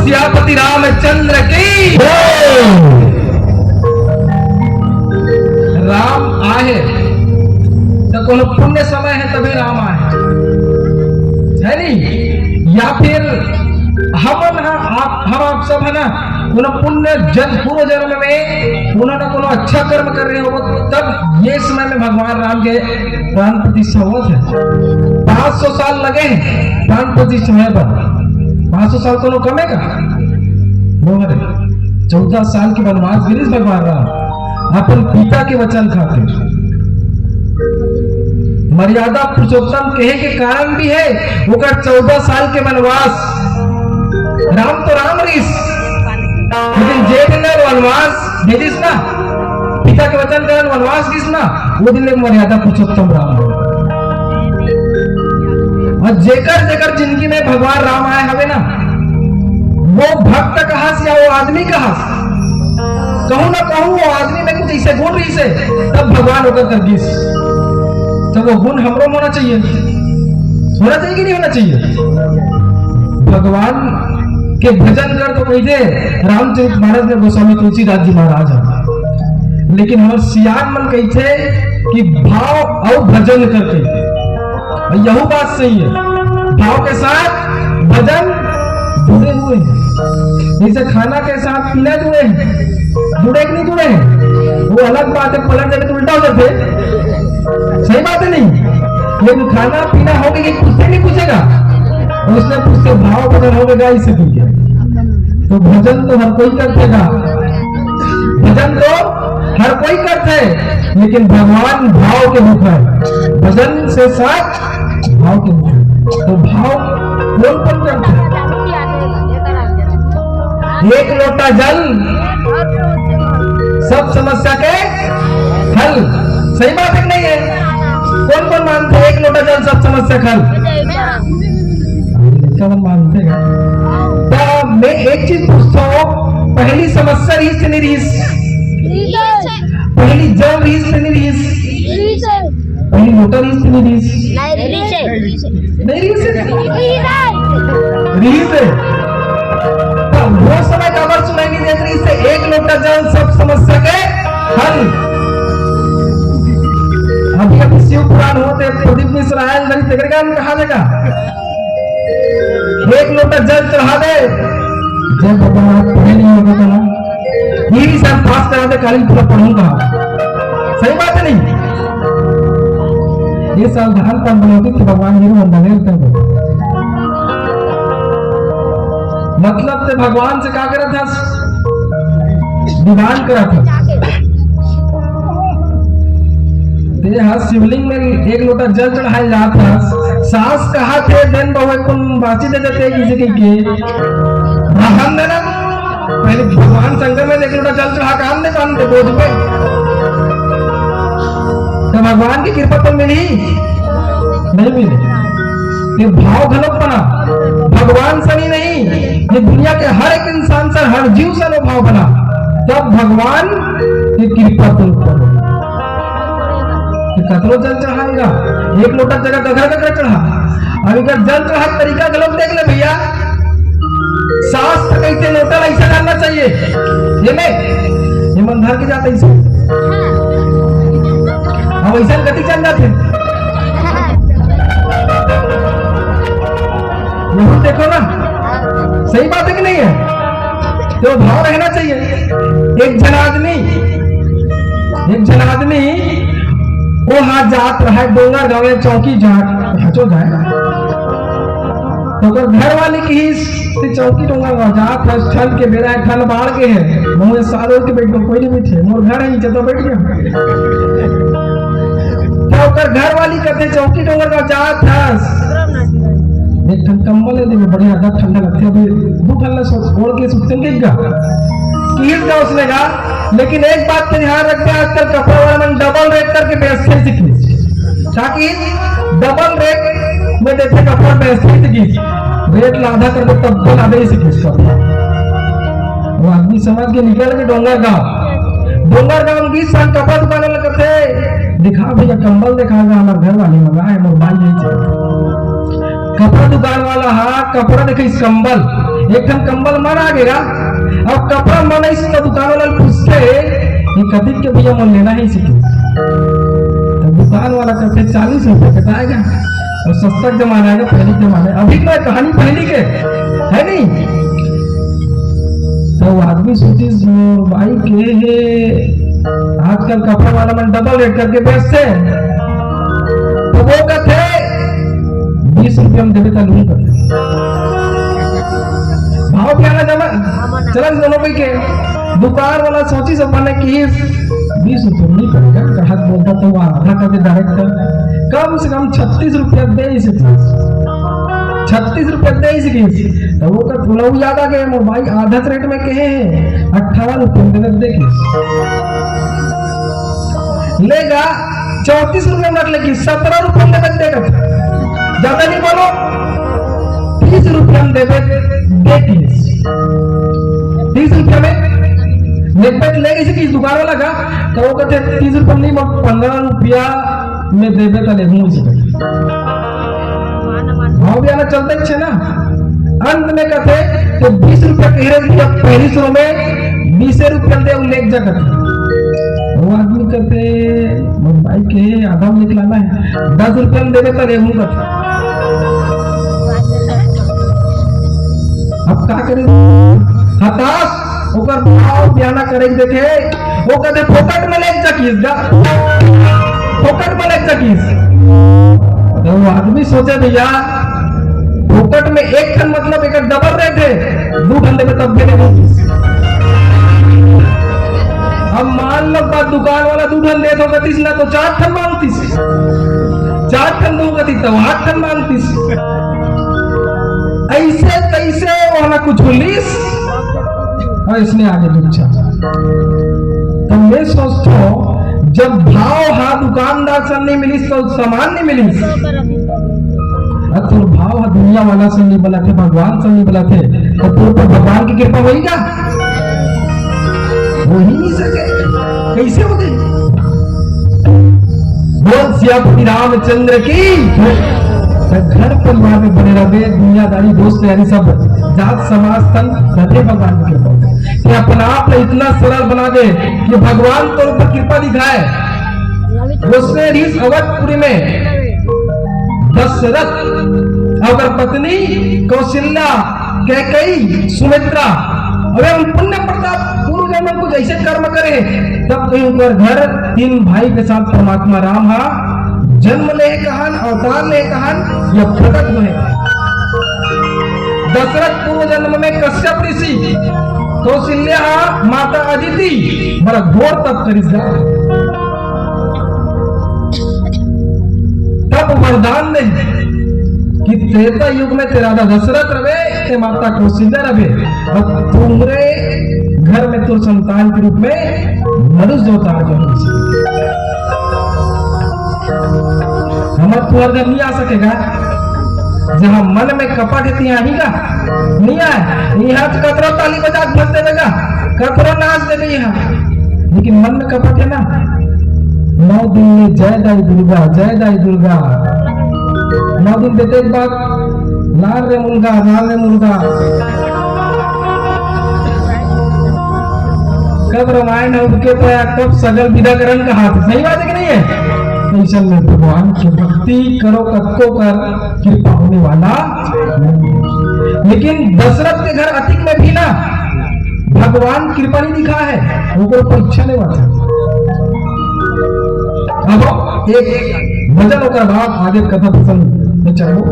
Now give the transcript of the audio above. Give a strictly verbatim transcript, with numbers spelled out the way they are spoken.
सियापति रामचंद्र की। राम आहे त कोनो पुण्य समय हे तभी राम आहे, हे नहीं? या फिर हमन ह, आप, हम आप सब हे ना, कोनो पुण्य जन पूर्व जन्म में कोनो ना कोनो अच्छा कर्म कर रहे हो, तब ये समय में भगवान राम के प्राण प्रतिष्ठा होवत हे। पाँच सौ साल लगे हे प्राण प्रतिष्ठा होय बर। पाँच सौ साल कोनो कम हे का? नो हरे। चौदह साल के वनवास गिरिस भगवान राम अपन पिता के वचन खातिर। मर्यादा पुरुषोत्तम कहे के कारण भी हे, ओकर चौदह साल के वनवास। राम तो राम रिस, लेकिन जे दिन ले वनवास भेजिस ना, पिता के वचन कारण वनवास गिस ना, वो दिन ले मर्यादा पुरुषोत्तम राम हो। अउ जेकर जेकर जिंदगी में भगवान राम आए हवे ना, वो भक्त कहस या वो आदमी कहस, कहूं ना कहूं वो आदमी में कुछ ऐसे गुण रहिस हे, तब भगवान ओकर कर दिस। तो वो गुण हमरो में होना चाहिए, होना चाहिए कि नहीं होना चाहिए? भगवान के भजन कर तो कहिथे रामचरित मानस में गोस्वामी तुलसीदास जी महाराज हे, लेकिन हमर सियान मन कहिथे कि भाव अउ भजन करके। यहू बात सही हे, भाव के साथ भजन जुड़े हुए हे, जैसे खाना के साथ पीना जुड़े हे, जुड़े कि नहीं जुड़े हे? वो अलग बात हे, पलट जाबे तो उल्टा हो जाथे, सही बात हे नहीं? लेकिन खाना पीना होगे कि पूछथे नहीं पूछेगा? उसने पूछथे भाव भजन होगे, इससे पूछे। तो भजन तो हर कोई करथे गा, भजन तो हर कोई करथे, लेकिन भगवान भाव के रूप हे, भजन से साथ भाव के रूप हे। तो भाव कोन कोन करथे? एक लोटा जल सब समस्या के हल। सही बात हे कि नहीं हे? कोन कोन मानथे एक लोटा जल सब समस्या के हल? लइका मन मानथे का? त मैं एक चीज पूछथंव, पहली समस्या रिहिस कि नहीं रिहिस? पहली जल रिहिस कि नहीं रिहिस? पहली लोटा रिहिस कि नहीं रिहिस? नहीं रिहिस हे। रिहिस हे। त वो समय काबर सुनाई नहीं देत रिहिस हे एक लोटा जल सब समस्या के हल? अभी अभी शिव पुराण होत हे, प्रदीप मिश्र आयल धरी तेकरे का कहा देगा। एक लोटा जल चढ़ा दे। जय भगवान, पढ़े नहीं होगा तो ना। ये भी सब पास करा दे, काली पूरा पढ़ूंगा। सही बात हे नहीं? ये साल धान पान बनाते कि भगवान हीरो होंडा ले लेते हैं। मतलब ते भगवान से का करत हस? डिमांड करत हस। ते हा शिवलिंग में एक लोटा जल चढ़ाए जात हस, सास कहत हे, "देन बहू, एक कुन बाची दे देते किसी के, के।" हाँ, हम देना। पहले भगवान शंकर में एक लोटा जल चढ़ा के हम दे पान के बोझ पे। तो भगवान की कृपा तो मिली? नहीं मिली। ये भाव घलोक बना, भगवान सनी नहीं, ये दुनिया के हर एक इंसान से, हर जीव से वो भाव बना, तब भगवान की कृपा तुम करो। कि कतरो जल चढ़ाएगा, एक लोटा जगह ककरा ककरा चढ़ा। अब अगर जल चढ़ा तरीका गलत देख ले भैया, शास्त्र कहते लोटा ऐसा डालना चाहिए, ये में, ये मन धर के जाते इसे। अब ऐसा गति चल जाते। यही देखो ना, सही बात है कि नहीं है? तो भाव रहना चाहिए। एक जन आदमी, एक जन आदमी वो हाथ जात रहा है डोंगरगांव या चौकी जाट, हचो जाए। तो ओकर घर वाली कहिस, "ते चौकी डोंगरगांव जात है, ठंड के बेरा है, ठंड बाढ़ के है, मुँह साल के बैठ कोई नहीं बैठे, मोर घर है, जब बैठ गया।" तो ओकर घर वाली कहते, "चौकी डोंगरगांव जात है, एक ठन कंबल ले देबे, बढ़िया, ज्यादा ठंडा लगथे, अभी दू ठन ला सो-, ओढ़ के सुतते हैं क्या?" किहिस गा उसने गा, लेकिन एक बात के ध्यान रखबे, आजकल कपड़ा वाला मन डबल रेट करके बेचथे सिकिस, ताकि डबल रेट में देथे कपड़ा बेचथे सिकिस, रेट ला आधा कर दे तब तो लादे सिकिस कपड़ा। वो आदमी समझ के निकल के डोंगरगांव, डोंगरगांव बीस साल कपड़ा दुकान वाला करथे, "दिखा भैया, कंबल दिखा गा, हमार घर वाली मंगाए, मोर बाई नहीं चाहिए।" कपड़ा दुकान वाला हा कपड़ा देखिस कंबल, एक ठन कंबल मन आ गे गा। अब कपड़ा मन आइस त दुकान वाला ल पूछथे, "ये कतिक के भैया, मोला लेना हे?" कहिथे। त दुकान वाला कहिथे, "चालीस रुपया के।" त आय गा, अउ सस्ता के जमाना आय गा, पहली के जमाना हे। अभी तो कहानी पहली के, हे नहीं? त वो आदमी सोचिस, "मोर बाई के हे, आजकल कपड़ा वाला मन डबल रेट करके बेचथे।" त वो कहिथे, "बीस रुपया में देबे त लूहूं," कहिथे। भाव बियाना जमा चला दोनों कोई के। दुकान वाला सोचिस अपन ने कि बीस रुपया नहीं पड़ेगा, ग्राहक बोलता तो वो आधा कर दे direct कर, कम से कम छत्तीस रुपया दे इसे। छत्तीस रुपया दे इसे। त वो कहिथे, ओला याद आ गे, "मोर बाई आधा रेट में कहे हे, अट्ठारह रुपया में दे दे," कहिस। ले गा, चौंतीस रुपया में रख ले कि सत्रह रुपया में देबे दे दे। ज्यादा नहीं बोलो, तीस रुपया में देबे दे दे। तीस रुपया में लेबे ले इसे कि दुकान वाला का, त वो कहिथे, "तीस रुपया नहीं, मैं पन्द्रह रुपया में देबे त लेहूं इसे।" भाव बियाना चलत हे ना। अंत में कहिथे, "त बीस रुपया कहे रहे, अब पहली सुरु में बीसे रुपया दे, अउ लेके जा," कहिथे। वो आदमी कहिथे, "मोर बाई के आधा में निकलाना हे, दस रुपया में देबे त लेहूं," कहिथे। अब का करे? हताश ओकर भाव बियाना करे के देखे, वो कहिथे, "फोकट में लेके जा," कहिस गा। फोकट में लेके जा, कहिस। त वो आदमी सोचे, "भैया, फोकट में एक ठन, मतलब, एकर डबल रेट हे, दू ठन देबे तब भी नहीं।" अब मान लो, बात दुकान वाला दू ठन देत हो कहितिस ना, त चार ठन मांगतिस, चार ठन दो कहितिस, त आठ ठन मांगतिस। अइसे तइसे वो ना कुछ बोलिस, अउ इसने आगे दुख चला। त मैं सोचथों, जब भाव हा दुकानदार सन नहीं मिलिस, त सामान नहीं मिलिस। अउ तोर भाव हा दुनिया वाला सन नहीं बलाथे, भगवान सन नहीं बलाथे, त तोर पर भगवान के कृपा होही का? हो ही नहीं सके। कइसे होथे? बोल सियापति रामचंद्र की। त घर परिवार में बने रहबे, दुनियादारी, दोस्त यारी सब, जात समाज तन रथे भगवान के कृपा। ते अपन आप ला इतना सरल बना दे कि भगवान तोर ऊपर कृपा दिखाए। उसने रीस अवधपुरी में दशरथ, ओकर पत्नी कौशल्या, कैकेयी, सुमित्रा, अबे उन पुण्य प्रताप पूर्व जन्म में कुछ ऐसे कर्म करे, तब कहीं उनकर घर तीन भाई के साथ परमात्मा राम हा जन्म ले कहान, अवतार ले कहान, या प्रकट हुए। दशरथ पूर्व जन्म में कश्यप ऋषि, कौशल्या हा माता अदिति, बड़ा घोर तप करिस गा। तब वरदान दे कि त्रेता युग में ते राजा दशरथ रहे, ते माता कौशल्या रहे, अउ तुमरे घर में तोर संतान के रूप में मनुष्य अवतार के रूप में। हमर तुहर घर नहीं आ सकेगा, जहां मन में कपट हे, तिहां ही का नहीं आए। यहाँ तो कतरो ताली बजा के भर देवेगा, कतरो नाच देवे यहाँ, लेकिन मन में कपट है ना। नौ दिन में जय दाई दुर्गा, जय दाई दुर्गा। नौ दिन बीते के बाद लाल रे मुर्गा, लाल रे मुर्गा। कब रामायण ह उबके पाया, कब सगल विदा करन कहाथे। सही बात है कि नहीं है? अइसन में भगवान के भक्ति करो, कतको कर कृपा होने वाला नहीं। लेकिन दशरथ के घर अतिक में भी ना भगवान कृपा नहीं दिखा है, ओकर परीक्षा लेवत है। अब एक भजन, ओकर बाद आगे कथा प्रसंग में चलबो।